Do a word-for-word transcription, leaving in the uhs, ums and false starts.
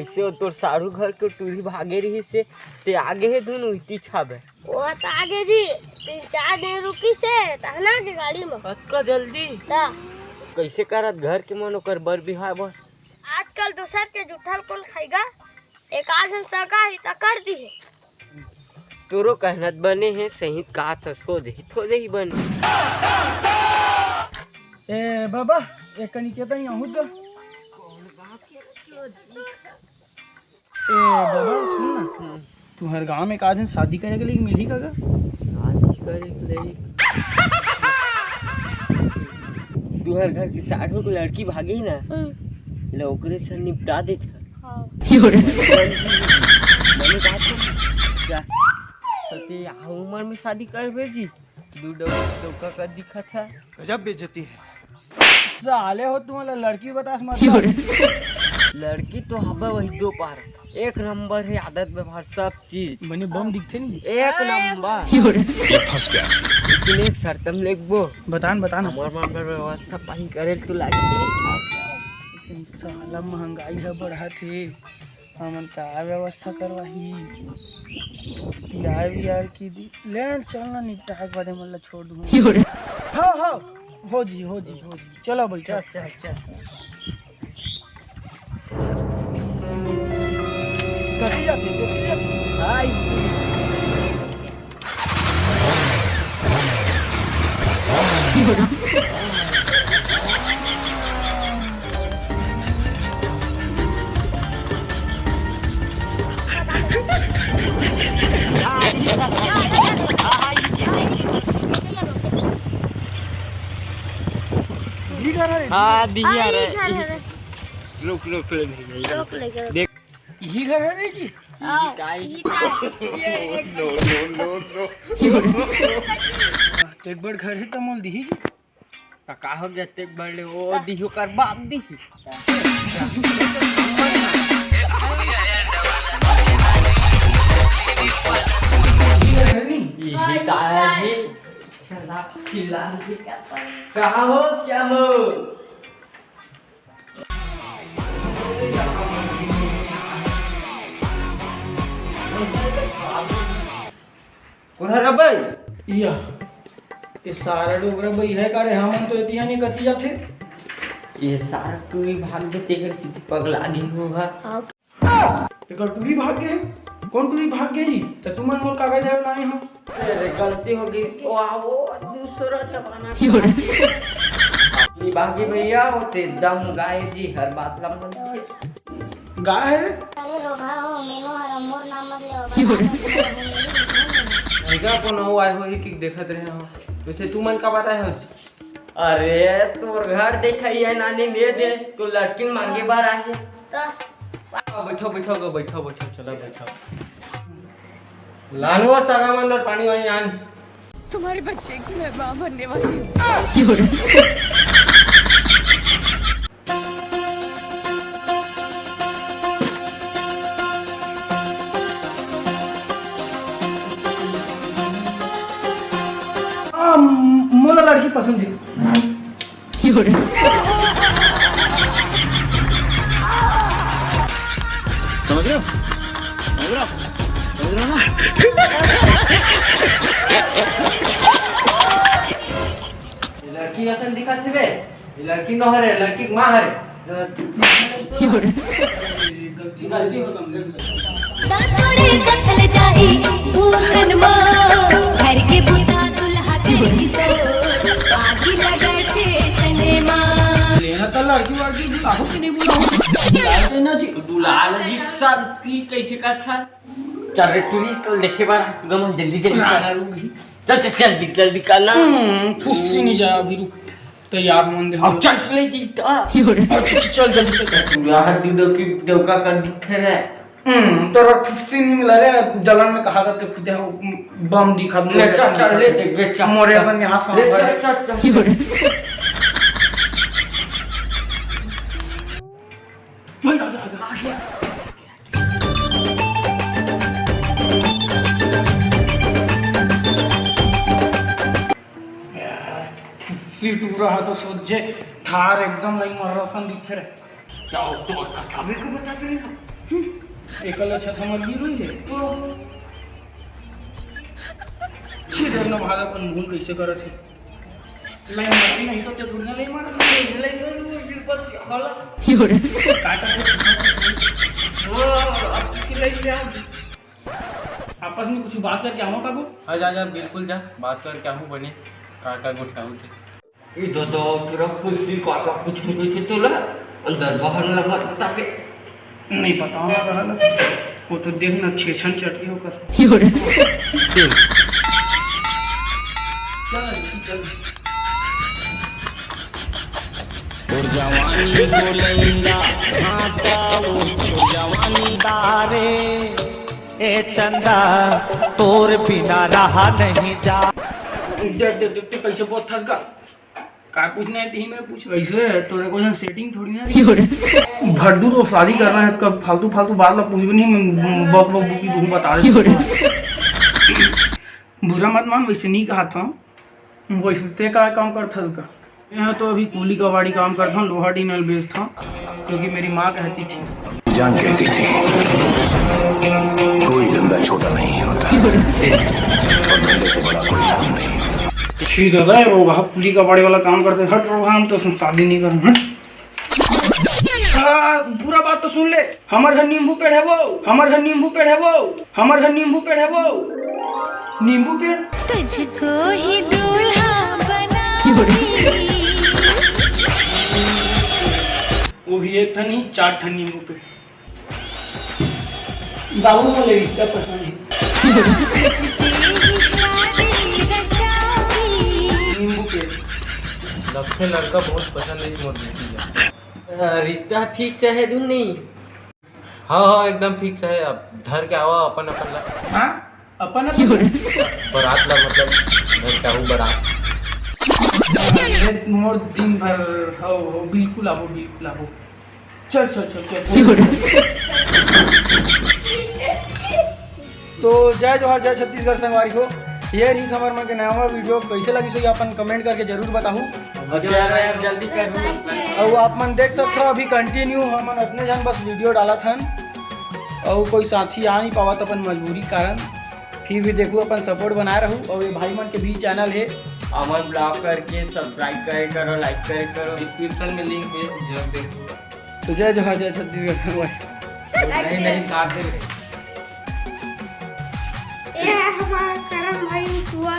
से तोर साढ़ू घर के टूरी भागे रहिस हे, ते आगे हे धुन उहिती छाबे। वो तो आगे जी, तीन चार दिन रुकिस हे, तहना के गाड़ी में। अतका जल्दी? ता। कइसे करत घर के मन ओकर बर बिहाव बर? आजकल दूसर के जुठल कोन खाइगा? एक आध झन सगा ही त कर दिही। तोरो कहना त बने हे, सही कहा थस, हो देही, थो देही बने। ए बाबा, ए कनी के तई आहू तो। ए बाबा, सुन ना। तुहर गांव में एक आध झन शादी करे के लइक मिलही का गा? शादी करे के लइक? तुहर घर के साढ़ू के लड़की भागी ना, हम्म। ले ओकरे से निपटा देत हन। हाँ। मने बात सुन, क्या? तो ते आ उम्र में शादी करबे जी? दू डौ-, डौका का दिखत है। गजब बेइज्जती है। साले हो, तुमन ला लड़की बतास मतलब। लड़की तो हबे वही दो पार, एक नंबर है आदत व्यवहार सब चीज। बने बम दिखथे नहीं। एक नंबर। ये फंस गया। लेकिन एक शर्त हम लेगबो। बतान, बतान। हमार मन बर व्यवस्था पानी करे तो लागी। साला महंगाई है बढ़त है, हमन का व्यवस्था करवाही? यार, यार की दी, ले चल ना, निपटा के बादे मन ला छोड़ दूँ। हाँ, हाँ। हो जी, हो जी, हो जी। चलो भाई, चल, चल, चल। कटी जाती, कटी जाती। हाँ, दिही आ रहा है। रुक, रुक, ले, ले, ले। रोक लेके। देख। यही घर है रे जी? हाँ, यही घर। No, no, no, no। तो एक बार घर है तो मोल दिही जी। त का हो गया, ते बड़े ओ दिही, ओकर बाप दिही। यही ताया जी। शराब खिला दे। कहाँ हो श्यामू? कोन हर अबे? इया, ये सारा डोकरा बइहा का रे, हमन तो एतिहा नहीं कती जाथे। ये सारा टूरी भाग गे, तेकर सेती पगला गे हो हा। एकर टूरी भाग गे? कोन टूरी भाग गे जी? त तुमन मोर कागज आयो लाए हो? अरे गलती हो गई, वो, वो दूसरा जमाना का। ये भागी भैया, वो ते दम गाय जी, हर बात ला मन के। गाय है? अरे रोगहा हो, मेनू हर मोर नाम मत लेव, बता दो, तुम्हारा हूँ मेरी, हूँ मेरी। लड़का को ना आए हो ही कि देखत रहे हो। वैसे तू मन का बताए हो जी? अरे तोर घर देखा ही है नानी, ले दे, तो लड़किन मांगे बार आए। तो आओ, बैठो, बैठो, गो, बैठो, बैठो, चलो बैठो। लानवा सगा मन बर पानी वानी आन। तुम्हारे बच्चे की मैं माँ बनने वाली हूँ। आ, मोला लड़की पसंद है। समझ रहे हो? समझ रहे हो? समझ रहे हो ना? ये लड़की असन दिखत हे बे। ये लड़की नो हरे, लड़की के माँ हरे। गलती हो गई। तोरे कथल जाही उखन मा, घर के बुता दुल्हा करही तो, आगी लगे ठेसने मा। लेना त लड़की वड़की बुलाओ कि नहीं बुलाओ? बुलाए ना जी। दुलाल जी के साथ की कैसे करथा? चल रे टूरी, तो देखे बार पूरा मन जल्दी जल्दी कर। चल, चल, जल्दी, जल्दी कर ना। हम्म, फुस्सी नहीं जाए अभी, रुक। तैयार होन दे। अब चल, चले जी, तो। अच्छा, अच्छा, चल, जल्दी चल। पूरा हर दिन डौकी, डौका कर दिखे रे। हम्म, तोरा फुस्सी नहीं मिला रे, जलन में कहा करते खुदे हो, बम दिखा दे। ले, चल, चल, ले, ले, ले, चल, मोरे चल। अपन यहाँ ले, चल, चल, चल। भाई, आ गया, आ गया, आ गया। सीट पूरा हा तो सोझे ठार एकदम लाइन मर रहा था दिखे रे। क्या हो, तो कथा मेरे को बताते नहीं हो? एकल अच्छा हमर गिर हुई है। छी, देख ना भाग अपन मुंह कैसे करत है। लाइन मारी नहीं तो ते थोड़ी ना लाइन मारा, लाइन मारी, फिर बस ये वाला। काटा वो, अब की लाइन में आ। आपस में कुछ बात करके आवा काकू। हाँ, जा, जा, बिल्कुल जा, बात करके आहूँ बने, का का गोठियाहू ते। ए दादा, तोरा कुर्सी काका कुछ नहीं कहिथे तोला, अंदर बाहर लगा बताबे। नहीं पता ना रहल, वो तो देख ना छेछन चटके होकर। चल, चल। तोर जवानी बोलैया घाटा, ओ तोर जवानी दारे। ए चंदा, तोर बिना रहा नहीं जा। देख, देख, देख, देख, कैसे बहुत थस गा। का पूछना है, तीन में पूछ। वैसे तोरे को ना सेटिंग थोड़ी ना। भड्डू तो शादी करना है, कब फालतू, फालतू बात ला पूछबे नहीं, मैं बक, बक, बुकी दूँ, बता दे। बुरा मत मान, वैसे नहीं कहा था। वैसे ते का काम करथस गा? मैं तो अभी कूली कबाड़ी काम करता हूँ, लोहा टीनल बेचता हूँ, क्योंकि मेरी माँ कहती थी। जान कहती थी, कोई धंधा छोटा नहीं होता और धंधे से बड़ा कोई काम नहीं। छी दादा, ये रोगहा कूली कबाड़ी वाला काम करते, हट रोगहा, हम तो शादी नहीं करूँ, हट। आ, पूरा बात तो सुन ले। हमर घर नींबू पेड़ है वो, हमर घर नींबू पेड़ है वो, हमर घर नींबू पेड़ है वो। नींबू पेड़। तुझको ही दूल्हा बनाऊंगी। वो भी एक ठन ही, चार ठन नींबू पेड़। बाबू बोले रिश्ता पसंद है। तुझसे ही शादी रचाऊंगी। नींबू पेड़। लगथे लड़का बहुत पसंद है मोर बेटी ला। अ, रिश्ता फिक्स है धुन नहीं? हाँ, हाँ, एकदम फिक्स है। अब धर के आवा अपन, अपन ला। हाँ, अपन, अपन। बारात ला, मतलब, धर के आऊ बारात। अरे, मोर दिन भर हो, हो, बिल्कुल आबो, बिल्कुल आबो। चल, चल, चल, चल, चल। तो जय जोहार, जय छत्तीसगढ़ संगवारी हो। ये रहिस हमर मन के नवा वीडियो। कैसे लगिस होही, अपन कमेंट करके जरूर बताहू। जल्दी कर। अउ आप मन देख सकथव, अभी कंटिन्यू हमन अतने झन बस वीडियो डालत हन, अउ कोई साथी आ नहीं पावत अपन मजबूरी कारण। फिर भी देखू, अपन सपोर्ट बनाए रहू। अउ ये भाई मन के भी चैनल है अमन ब्लॉग करके, सब्सक्राइब करे करो, लाइक करे करो, डिस्क्रिप्शन में लिंक है, जरूर देखू। तो जय जोहार, जय छत्तीसगढ़ संगवारी। नहीं, नहीं, काट दे। ये है हमारा करम भाई कुआ।